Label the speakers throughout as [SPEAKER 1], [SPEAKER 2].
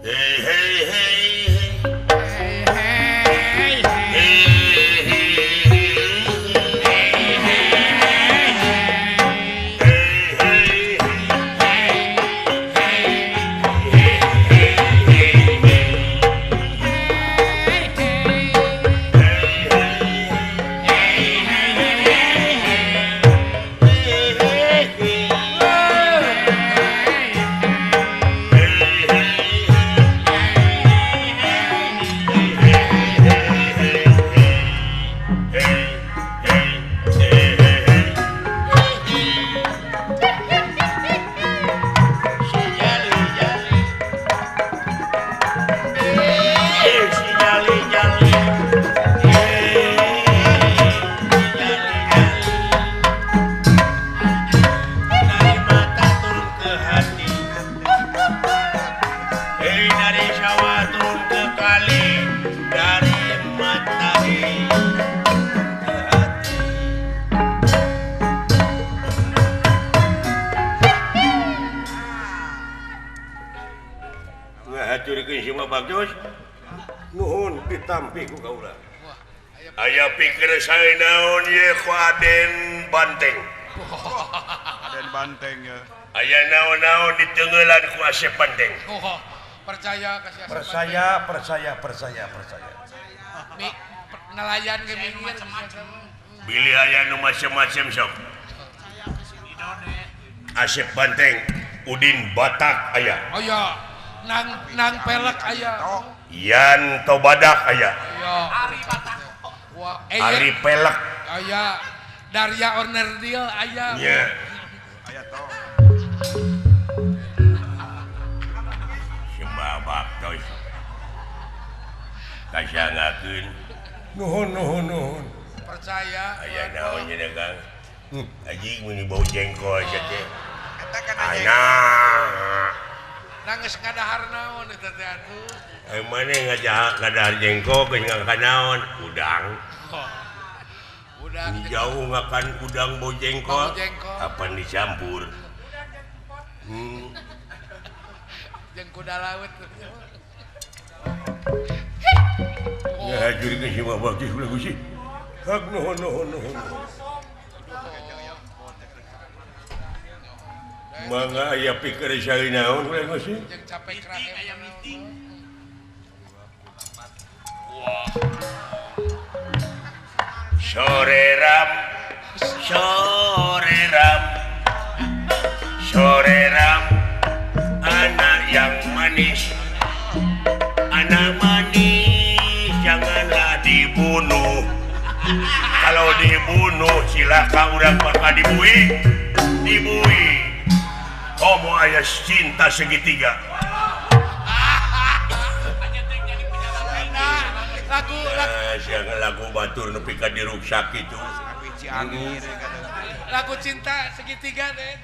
[SPEAKER 1] Hey hey hey
[SPEAKER 2] Hey
[SPEAKER 1] hey Dari mata turun ke hati, dari sawah turun ke kali, dari mata ke hati. Ngahaturkeun si Bagus,
[SPEAKER 3] Nuhun ditampi ku kaula.
[SPEAKER 1] Aya pikir saya naon ye ku Aden Banteng.
[SPEAKER 4] Aden Banteng ya.
[SPEAKER 1] Aya naon-naon ditenggelan ku Asep Banteng.
[SPEAKER 2] Oh, percaya kasih Asep.
[SPEAKER 3] Percaya, percaya, percaya, percaya.
[SPEAKER 2] Mi, nelayan ge minggir
[SPEAKER 1] Bilih aya nu macem-macem sok. Asep Banteng, Udin Batak aya.
[SPEAKER 2] Oh ya, nang nang pelek aya.
[SPEAKER 1] Yan Tobadak aya.
[SPEAKER 2] Aya. Ari Batak. Wah,
[SPEAKER 1] Ari Pelek
[SPEAKER 2] aya. Daria Onerdil aya.
[SPEAKER 1] Nya.
[SPEAKER 4] Aya toh.
[SPEAKER 1] Sembabak tos. Kasangakeun.
[SPEAKER 3] Nuhun nuhun nuhun.
[SPEAKER 2] Percaya.
[SPEAKER 1] Aya naon nya Kang? Aji mun bau jengkol sia teh.
[SPEAKER 4] Eta kana jengkol.
[SPEAKER 1] Anak.
[SPEAKER 2] Nangis ngadahar naon eta teh atuh.
[SPEAKER 1] Ai maneh ngajak ngadahar jengkol geus ngakan naon? Udang.
[SPEAKER 2] Udang
[SPEAKER 1] jauh ngakan udang bau jengkol. Kapan dicampur?
[SPEAKER 2] Jeung kuda laut.
[SPEAKER 1] Ngahajurkeun si Bapak geus ulah Gusti.
[SPEAKER 3] Hak nuhun nuhun nuhun.
[SPEAKER 1] Mangga aya pikir sae naon ulah Gusti?
[SPEAKER 2] Jeung capek krahem aya meeting.
[SPEAKER 1] Sore ram, sore ram, sore ram, anak yang manis, anak manis janganlah dibunuh. Kalau dibunuh cilaka urang bakal dibui, dibui. Homo aya cinta segitiga.
[SPEAKER 2] Lagu
[SPEAKER 1] lagu batur nepi ka diruksak kitu.
[SPEAKER 2] Lagu cinta segitiga teh.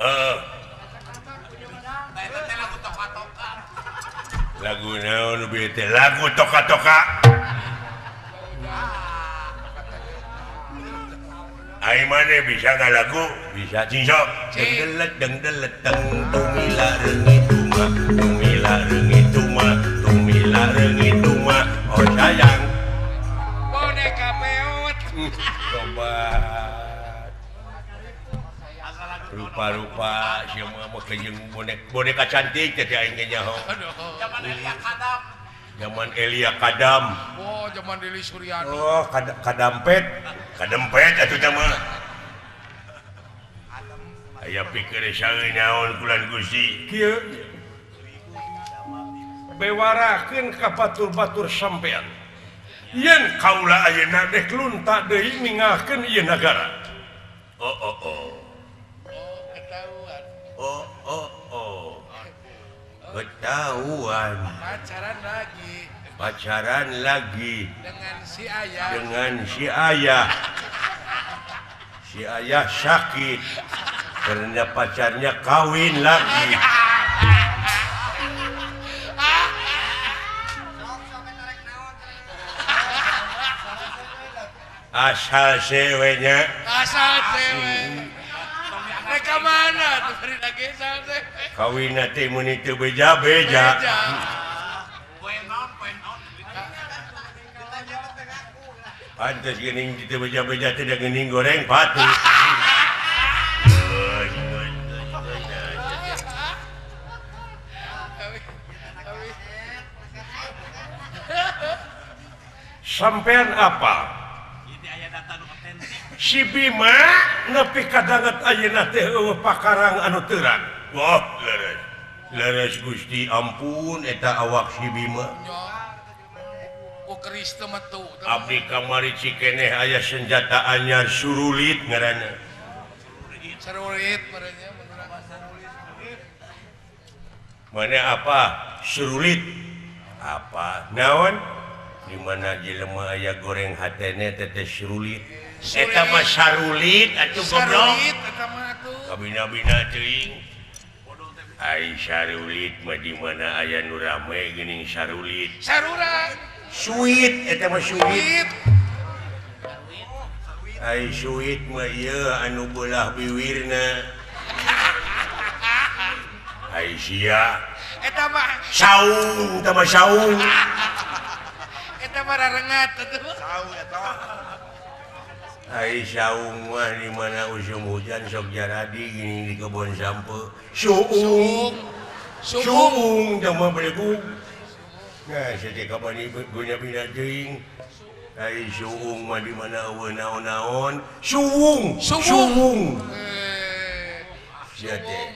[SPEAKER 1] Heeh. Lagu naon nu teh? Lagu toka-toka. Ai mane bisa nggak lagu? Bisa cing sok. Dengdelet dengdelet teng tumila reungit tuma, tumila reungit tuma, tumila reungit tuma. Oh sayang.
[SPEAKER 2] Boneka peot.
[SPEAKER 1] Tobat. Rupa-rupa sia mah make jeung boneka cantik teh aing ge nyaho.
[SPEAKER 2] Zaman Elia Kadam.
[SPEAKER 1] Zaman Elia Kadam.
[SPEAKER 2] Oh, zaman Lili Suryani.
[SPEAKER 3] Oh, kadampet.
[SPEAKER 1] Kadempet atuh teh mah. Aya pikir sae naon kulan Gusti.
[SPEAKER 3] Kieu. Bewarakeun ka batur-batur sampean. Yen kaula ayeuna dek lunta deui ninggalkeun ieu nagara.
[SPEAKER 1] Oh oh oh.
[SPEAKER 2] Oh, ketahuan.
[SPEAKER 1] Oh oh oh. Ketahuan.
[SPEAKER 2] Pacaran lagi.
[SPEAKER 1] Pacaran lagi.
[SPEAKER 2] Dengan si ayah.
[SPEAKER 1] Dengan si ayah. Si ayah sakit karena pacarnya kawin lagi. Asal sewenya.
[SPEAKER 2] Asal sewe. Rek Ka mana tuh bari dagesal teh?
[SPEAKER 1] Kawinna teh meuni teu beja-beja. Pantes geuning teu beja-beja teh da geuning goreng pati.
[SPEAKER 3] Sampean apa? Si Bima nepi kadanget ayeuna teh eueuh pakarang anu terang.
[SPEAKER 1] Wah, leres. Leres Gusti ampun eta awak si Bima.
[SPEAKER 2] Ku keris teu metu.
[SPEAKER 1] Abdi kamari cikeneh aya senjata anyar surulit ngaranna.
[SPEAKER 2] Sarulit merenya.
[SPEAKER 1] Mana apa? Surulit. Apa? Naon? Di mana jelema aya goreng hatene teh surulit. Eta mah sarulit atuh goblok.
[SPEAKER 2] Sarulit eta mah atuh.
[SPEAKER 1] Kabina-bina teuing. Ai sarulit mah di mana aya nu rame geuning sarulit.
[SPEAKER 2] Saruran.
[SPEAKER 1] Suit eta mah suit. Ai suit mah ieu anu beulah biwirna. Ai sia.
[SPEAKER 2] Eta mah
[SPEAKER 1] saung, eta mah saung.
[SPEAKER 2] Eta mah rarengat atuh.
[SPEAKER 4] Saung eta.
[SPEAKER 1] Ai saung mah di mana usum hujan sok jaradi gini di kebon sampe. Suung. Suung teh mah belegug. Nah, saja kapan guna-guna teuing. Ai suung mah di mana eueuh naon-naon. Suung, suung. Sia teh.